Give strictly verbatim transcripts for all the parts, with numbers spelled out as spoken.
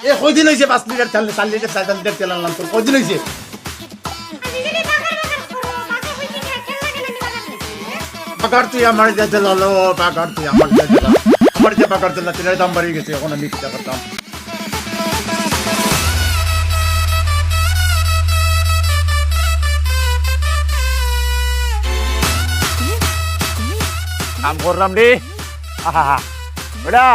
এ, কয়দিন অইছে পাঁচ লিটার তেল, চার লিটার, চার লিটার তেল আনলাম তোর? কয়দিন অইছে? বাগার তুই আমার যে তেল আলো, বাগার তুই আমার যে তেল আলো। আমার যে বাগার তেল, তেলের দাম বাড়ি গেছে, এখন আমি কিতা করতাম? কাম করলাম রে। আহা, বেটা।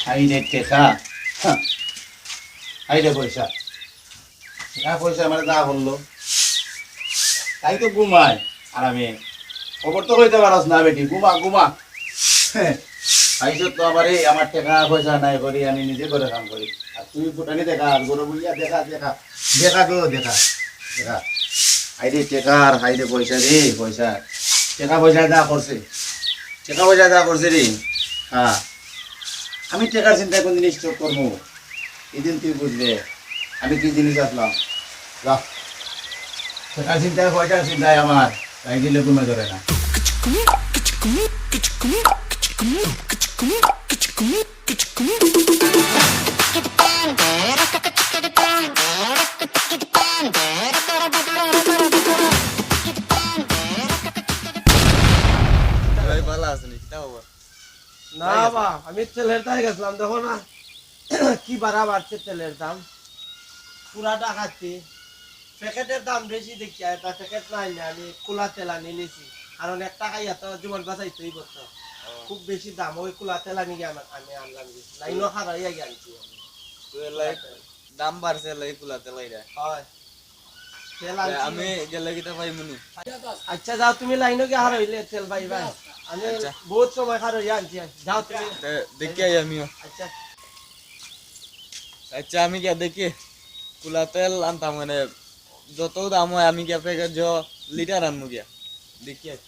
হাই রে টেকা, হ্যাঁ, হাই রে পয়সা। টেকা পয়সা আমার যা বললো, তাই তো ঘুমায় আরামে। খবর তো কইতে পারস না বেটি, ঘুমা, ঘুমা। হ্যাঁ, তাই তো আমার এই, আমার টেকা পয়সা নাই করি, আমি নিজে করে কাম করি। আর তুই ফুটানি দেখা, আর গরু বুলিয়া দেখা, দেখা, দেখা গো, দেখা, দেখা। হাই রে টেকা আর হাই রে পয়সা রে, পয়সা। টেকা পয়সা যা করছে, টেকা পয়সা যা করছে রে। হ্যাঁ, আমি টেকার চিন্তায় কোন জিনিস চোখ করবো, এদিন তুই বুঝবে আমি কি জিনিস আসলাম। যা, টেকার চিন্তায়, পয়সার চিন্তায় আমার তাই দিলে ঘুমে ধরে না। ভাই, ভালা আছইন নি? কিতা খবর? না বা, আমি তেলের দায় গেছিলাম, দেখো না কি বাড়া বাড়ছে তেলের দাম, পুরা ডাকাতি। প্যাকেটের দাম বেশি দেখিয়া এটা প্যাকেট নাই না, আমি কুলা তেল আনি নিছি, কারণ একটা খাইয়া তো জীবন বাঁচাইতে অইবো তো। ও। খুব বেশি দাম, ওই কুলা তেল আনি গিয়া আমি, আমি আনলাম গিয়া। লাইনও খাড়াইয়া গিয়া আনছি আমি। তো এর লাগি দাম বাড়ছে, এর লাগি কুলা তেল আইরা। হয়। তেল তে আনছি। আমি গেলে কিতা পাইমু নি? আচ্ছা, যাও, তুমি লাইনও গিয়া খাড়াইলে তেল পাইবা। আমি আচ্ছা। বহুত সময় খাড়াইয়া আনছি। যাও তুমি। তে দেখি আই আমিও। আচ্ছা। আচ্ছা, আমি গিয়া দেখি। কুলা তেল আনতাম, মানে, যত দাম হয়, আমি গিয়া প্যাকেট জ-, লিটার আনমু গিয়া। দেখি আই।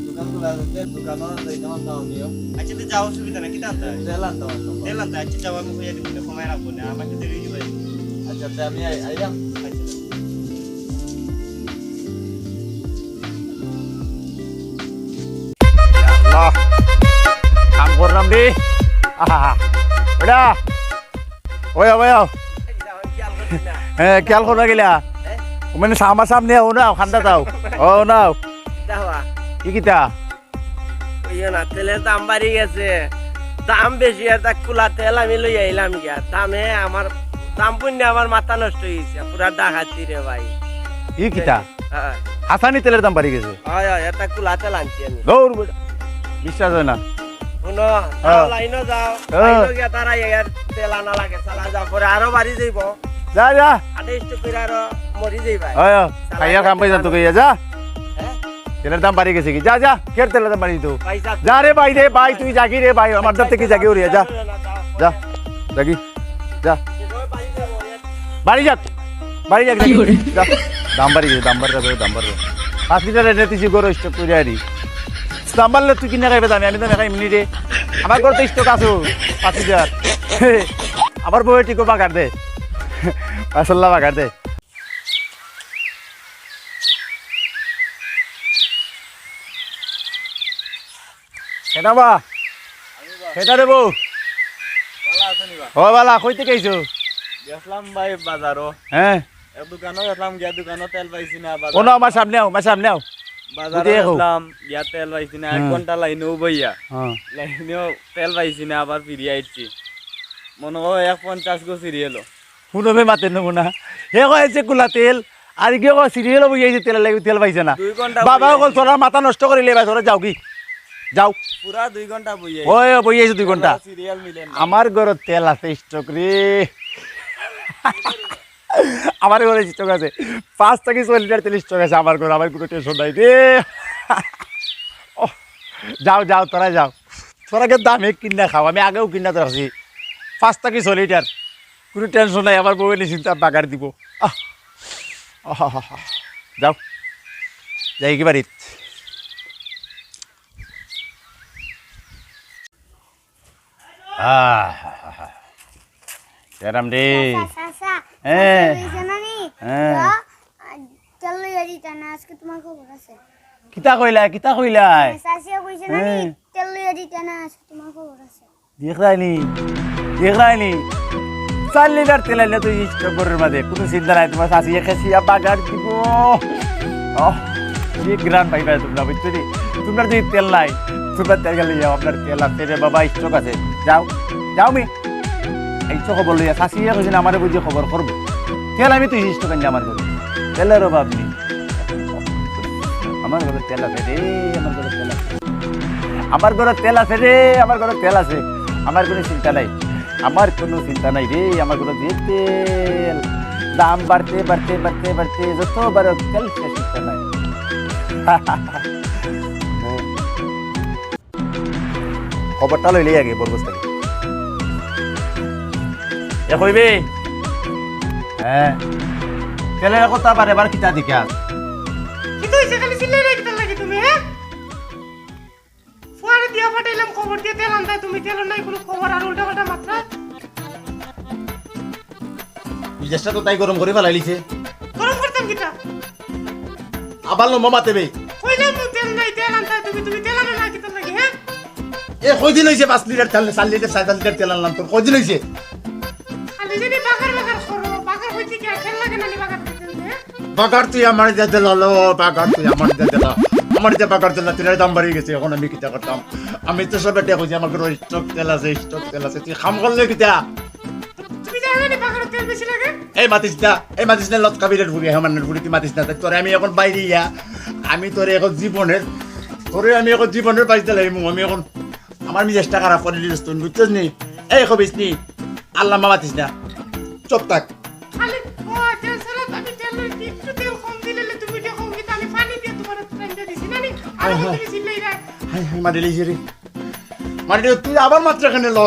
দোকান খোলা আছে, দোকানও যাইতাম আনতাম আমিও। আচ্ছা, তে যাও, অসুবিধা নাই, কিতা আনতা? তেল আনতাম আনতাম। তেল আনতা, আচ্ছা, যাও, আমি কইয়া দিমু নে, কমাই রাখবো নে, আমার কাছে রয়ে যাবে। আচ্ছা, তে আমি আই-, আইলাম। আচ্ছা। আল্লাহ, কাম করলাম রে। আহা, বেটা। ওই, ওই, ওই। হ্যাঁ, খেয়াল করো না গেলা। মানে, আমার সামনে আও না, খান্দা দাও। ও না। কিতা হওয়া? কি কিতা? ওই না, তেলের দাম বাড়ি গেছে। দাম বেশি, একটা কুলা তেল আমি লই আইলাম গিয়া। দামে আমার, দাম পুণ্যে আমার মাথা নষ্ট হইছে। পুরা ডাকাতি রে ভাই। কি কিতা? হ্যাঁ। হাসানি তেলের দাম বাড়ি গেছে। হয়, হয়, এটা কুলা তেল আনছি আমি। দৌড় বেটা। বিশ্বাস হয় না। হুনো, হ্যাঁ। যাও, লাইনও যাও। হ্যাঁ। লাইনও গিয়া তারা ইয়ার তেল আনা লাগে, চালা যাও, পরে আরো বাড়ি যাইব। যা, যা। আঠাইশ তো করে আরো মরি যাইবা। হয়, হয়। চালা খাইয়া যাও, কাম পাই যাও তো তেল কইয়া, যা। হ্যাঁ? তেলের দাম বাড়ি গেছে কি? যা, যা, কের তেলের দাম বাড়ি দিত? ভাই, যা। যা রে ভাই রে, ভাই, তুই যাগি রে ভাই, আমার দাঁত থেকে যাগি উড়িয়া, যা। যা, যাগি, যা। বাড়ি যাক, বাড়ি যাক, যাগি। যা। দাম বাড়ি গেছে, দাম বাড়ি গেছে, দাম বাড়ি গেছে। পাঁচ লিটার এনে তুই গরু স্টক করে আরি। দাম বাড়লে তুই কিনে খাইবে দামে, আমি দামে খাই মিনিটে। আমার ঘরে তো স্টক আছে, পাঁচ লিটার। আমার বউয়ে টিকো বাগার দে। মাশাল্লাহ বাগার দে। কেডা বা? আমি বা। কেডা রে বউ? ভালা আছো নি বা? ও ভালা, কই থাকি আইছো? গেছলাম ভাই বাজারো। হ্যাঁ। এক দোকানো গেছলাম, গিয়া দোকানো তেল পাইছি না, বাজার ও না, আমার সামনে আও, আমার সামনে আও। বাজারো বুঝে দেখো। গেছলাম, গিয়া তেল পাইছি না, এক হুম। ঘন্টা লাইনও বইয়া। হ্যাঁ। লাইনেও তেল পাইছি না, আবার ফিরিয়া আইছি। মনো অয় এক পঞ্চাশ গো সিরিয়ালো। হুনো বে মাতের নমুনা। হে কয় আইছে কুলা তেল, আর গিয়ে কয় সিরিয়ালো বইয়া আইছে তেল লাগি, তেল পাইছে না। দুই ঘন্টা বাবা বইয়া অকল আইছে। তোরা মাথা নষ্ট করিলে ভাই, তোরা যাওগি। যাও। পুরা দুই ঘন্টা বইয়া আইছে। ওই, ওই, বইয়া আইছে দুই ঘন্টা। সিরিয়াল মিলে না। আমার ঘরো তেল আছে স্টক রে। আমার ঘরো স্টক আছে। পাঁচ থাকি ছয় লিটার তেল স্টক আছে আমার ঘরো, আমার কুনু টেনশন নাই রে। ওহ, যাও, যাও, তোরা যাও। তোরা গিয়া দামে কিনা খাও, আমি আগেউ কিনা তো রাখছি। পাঁচ থাকি ছয় লিটার। কুনু টেনশন নাই, আমার বউয়ে নিশ্চিন্তা বাগার দিবো। আহ, আহ, আহ, আহ। যাও, যাইগি বাড়িত। আহ, আহ, আহ, আহ। জয়রাম রে। চাচা, চাচা, হ্যাঁ। চাচা, বুঝছো না নি? হ্যাঁ। তো, আহ, তেল লইয়া দিতা না, আজকে তুমার খবর আছে। কিতা কইলায়, কিতা কইলায়? চাচিয়ে কইছে না নি? হ্যাঁ। তেল লইয়া দিতা না, আজকে তুমার খবর আছে। দেখরায়নি, দেখরায়নি। চার লিটার তেল আইলে তো স্টক ঘরর মাঝে, কুনু চিন্তা নাই, তুমার চাচিয়ে খেছিয়া বাগার দিবো। ওহ, কি গ্রান পাইবা তুমরা, বুঝছো নি? তুমরার যদি তেল নাই, তুমরা তেল গেলে যাও, আপনার তেল আছে রে বাবা, স্টক আছে। যাও, যাও মি। আইছো খবর লইয়া, চাচিয়ে কইছইন আমারে বুঝি খবর করবো। তেল আমি তো স্টক আনছি আমার ঘরো। তেলর অভাব নাই। আমার ঘরো তেল আছে রে, আমার ঘরো তেল আছে। আমার ঘরো তেল আছে রে, আমার ঘরো তেল আছে। আমার কুনু চিন্তা নাই, আমার কুনু চিন্তা নাই রে। আমার ঘরো যে তেল, দাম বাড়তে, বাড়তে, বাড়তে, বাড়তে যত বাড়ে তেল শেষ অইতো নায়। খবরটা লইলেই আগে বড় বস্তা। এ কইবে? হ্যাঁ। তেলে কথা বারে বার কিতা দিকে আস? কিতা অইছে? খালি চিল্লাই না কিতার লাগি তুমি, হ্যাঁ? ফুয়ারে দিয়া পাঠাইলাম খবর দিয়া তেল আনতায়, তুমি তেল নাই, কুনু খবর আর উল্টা পাল্টা মাতরায়। মেজাজটা তো তাই গরম করি ফালাইলিছে। গরম করতাম কিতা? আবার লম্বা মাতে বে। কইলাম তো তেল নাই, তেল আনতায় তুমি, তুমি তেল আনো না কিতার লাগি, হ্যাঁ? এ কয়দিন অইছে পাঁচ লিটার তেল, চার লিটার, সাড়ে চার লিটার তেল আনলাম, তোর কয়দিন অইছে? খালি যদি বাগার বাগার করো, বাগার অইতে কি আর তেল লাগে না নি বাগার করতে, হ্যাঁ? বাগার তুই আমারে দিয়া দিলা লো, বাগার তুই আমারে দিয়া দিলা। আমারে দিয়া বাগার দিলা, তেলর দাম বাড়ি গেছে, এখন আমি কিতা করতাম? আমি তো সব এটা কইছি, আমার ঘরো স্টক তেল আছে, স্টক তেল আছে, তুই কাম করলে কিতা? তুমি জানো না বাগারো তেল বেশি লাগে? এই মাতিস না, এই মাতিস না, লটকা বিলের ফুড়ি, আমার ফুড়ি, তুই মাতিস না। তাই তোরে আমি এখন বাইরে ইয়া, আমি তোরে এখন জীবনের, তোরে আমি এখন জীবনের বাইরে লাইমু। আমি এখন আমার মেজাজটা খারাপ করি দিস তুই, বুঝছস নি? এই কবিস নি, আল্লাহ মা মাতিস না, চুপ থাক। খালি, ও, তেল ছাড়া তো আমি তেল লই, একটু তেল কম দিলে তুমি এটা কম দিতে, আমি পানি দিয়ে তোমার ঠান্ডা দিছি না নি? আর হায়, হায়। তুমি চিল্লাই রাখ। হায়, হায়, মারি লইছে রে। মারি লই, তুই আবার মাত্রা কেনে ল?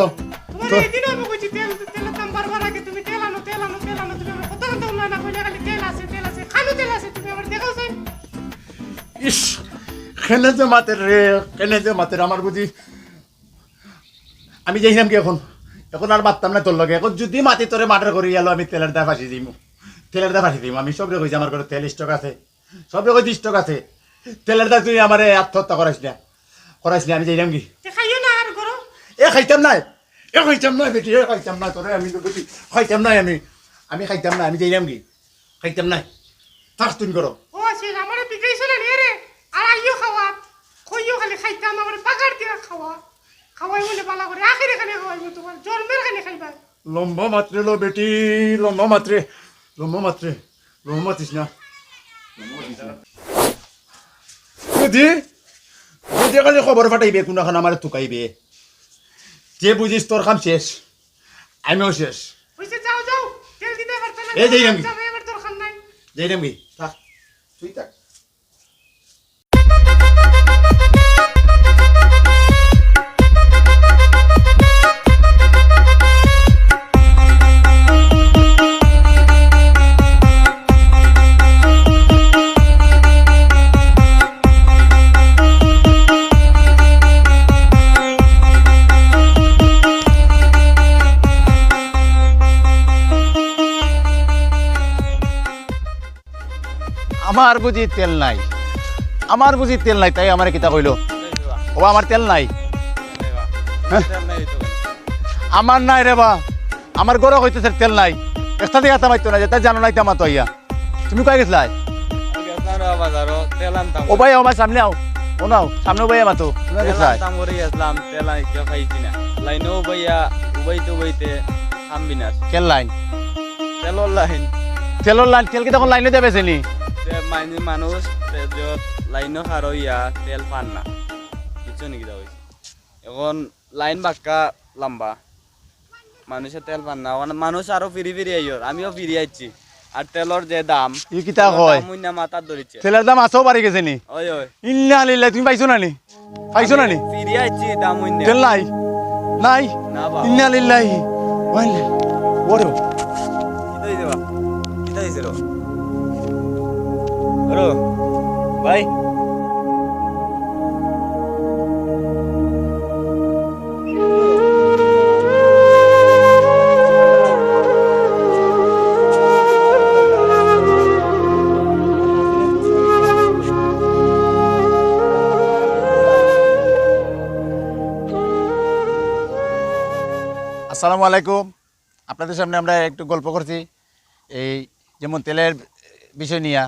তোমার তো এই দিন আমি কইছি তেল, তেলের দাম বাড়বার আগে তুমি তেল আনো, তেল আনো, তেল আনো। তুমি আমার কথা শুনতে না, না কইলে খালি তেল আছে, তেল আছে, খানো তেল আছে, তুমি আমার দেখাও চাই। ইস, কেনে যে মাতের রে, কেনে যে মাতের, আমার বুঝি আমি যাইলাম কি এখন? এখন আর মাততাম না তোর লগে। এখন যদি মাতি তোরে মার্ডার করি গেল, আমি তেলের দায় ফাঁসি দিমু, তেলের দায় ফাঁসি দিমু। আমি সবরে কইছি আমার ঘরো তেল স্টক আছে, সবরে কইছি স্টক আছে। তেলের দায় তুই আমারে আত্মহত্যা করাইস না, করাইস না। আমি যাইলাম কি? তে খাইও না আর ঘরো। এ খাইতাম না, এ খাইতাম না বেটি, এ খাইতাম না তোরে, আমি তো বেটি খাইতাম না আমি, আমি খাইতাম না, আমি যাইলাম কি? খাইতাম না। থাক তুই ঘরো। ও, সে আমারে বিকাইছে না রে, রে। আর আইও খাওয়াত। কইও খালি খাইতাম, আমারে বাগার দিয়া খাওয়া। খাওয়াই মনে বালা করে, আখেরে খালি খাওয়াই মনে তোমার, জন্মের খালি খাইবা। লম্বা মাত্রে লো বেটি, লম্বা মাত্রে, লম্বা মাত্রে, লম্বা মাতিস না। লম্বা মাতিস না। বুঝি? বুঝি খালি খবর ফাটাইবে, কোনখান আমারে তুকাইবে। যে বুঝিস তোর কাম শেষ, আমিও শেষ। হইছে, যাও, যাও। তেল দিতে পারতো না। এই যে আমি। যাবে, আমার দরকার নাই। যাইলাম কি? থাক। তুই থাক। আমার বুঝি তেল নাই, আমার বুঝি তেল নাই, তাই আমারে কিতা কইলো? ও, আমার তেল নাই। হ্যাঁ? আমার নাই রে বা, আমার ঘরো কইতেছে তেল নাই। একটা দিয়া মাইতো না, যেটা জানো নাই, তা মাতো আইয়া। তুমি কই গেছলায়? আমি গেছলাম রে বাজারো, তেল আনতাম। ও ভাই, ও ভাই, সামনে আও। ও নাও, সামনে ও ভাই, মাতো। তুমি তেল গেছলায়? আনতাম করে গেছলাম, তেল আই-, কেউ পাইছি না। লাইনেও ভাইয়া, ও বইতে বইতে হাম বিনাশ। কেন লাইন? তেলর লাইন। তেলর লাইন, তেল কিতা অখন লাইনো দেবে চেনি? তে মানে মানুষ তে যত লাইনো খাড়া অইয়া তেল পার না, বুঝছো নি কিতা কইছি? এখন লাইন বাক্কা লম্বা, মানুষে তেল পার না। অখন মানুষ আরো ফিরি ফিরি আইয়র, আমিও ফিরি আইছি। আর তেলর যে দাম, ই কিতা কয়? দাম উইন্না মাথাত ধরিছে। তেলর দাম আছেও বাড়ি গেছে নি? ওই ওই। ইন্না লিল্লাহি, তুমি পাইছো না নি? পাইছো না নি? ফিরি আইছি দাম উইন্না। তেল নাই? নাই? না বা। ইন্না লিল্লাহি। ওয়াইল। ওরে। কিতা হইছে বা? কিতা হইছে রে? হ্যালো ভাই। আসসালামু আলাইকুম। আপনাদের সামনে আমরা একটু গল্প করছি এই যেমন তেলের বিষয় নিয়ে।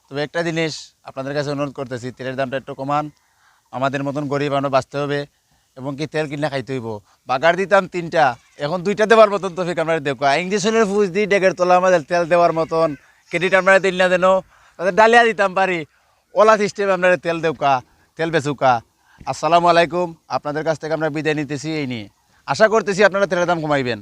তবে একটা জিনিস আপনাদের কাছে অনুরোধ করতেছি, তেলের দামটা একটু কমান। আমাদের মতন গরিব আমরা বাঁচতে হবে এবং কি তেল কিনা খাইতে হইব। বাগার দিতাম তিনটা, এখন দুইটা দেওয়ার মতন তৌফিক আমরা দেউক্কা। ইঞ্জেকশনের ফুজ দি ডেগের তলা আমাদের তেল দেওয়ার মতন ক্রেডিট আমরা দিন না দেন, তাদের ডালিয়া দিতাম পারি। ওলা সিস্টেম আমরা তেল দেউক্কা, তেল বেচুক্কা। আসসালামু আলাইকুম। আপনাদের কাছ থেকে আমরা বিদায় নিতেছি এই নিয়ে। আশা করতেছি আপনারা তেলের দাম কমাইবেন।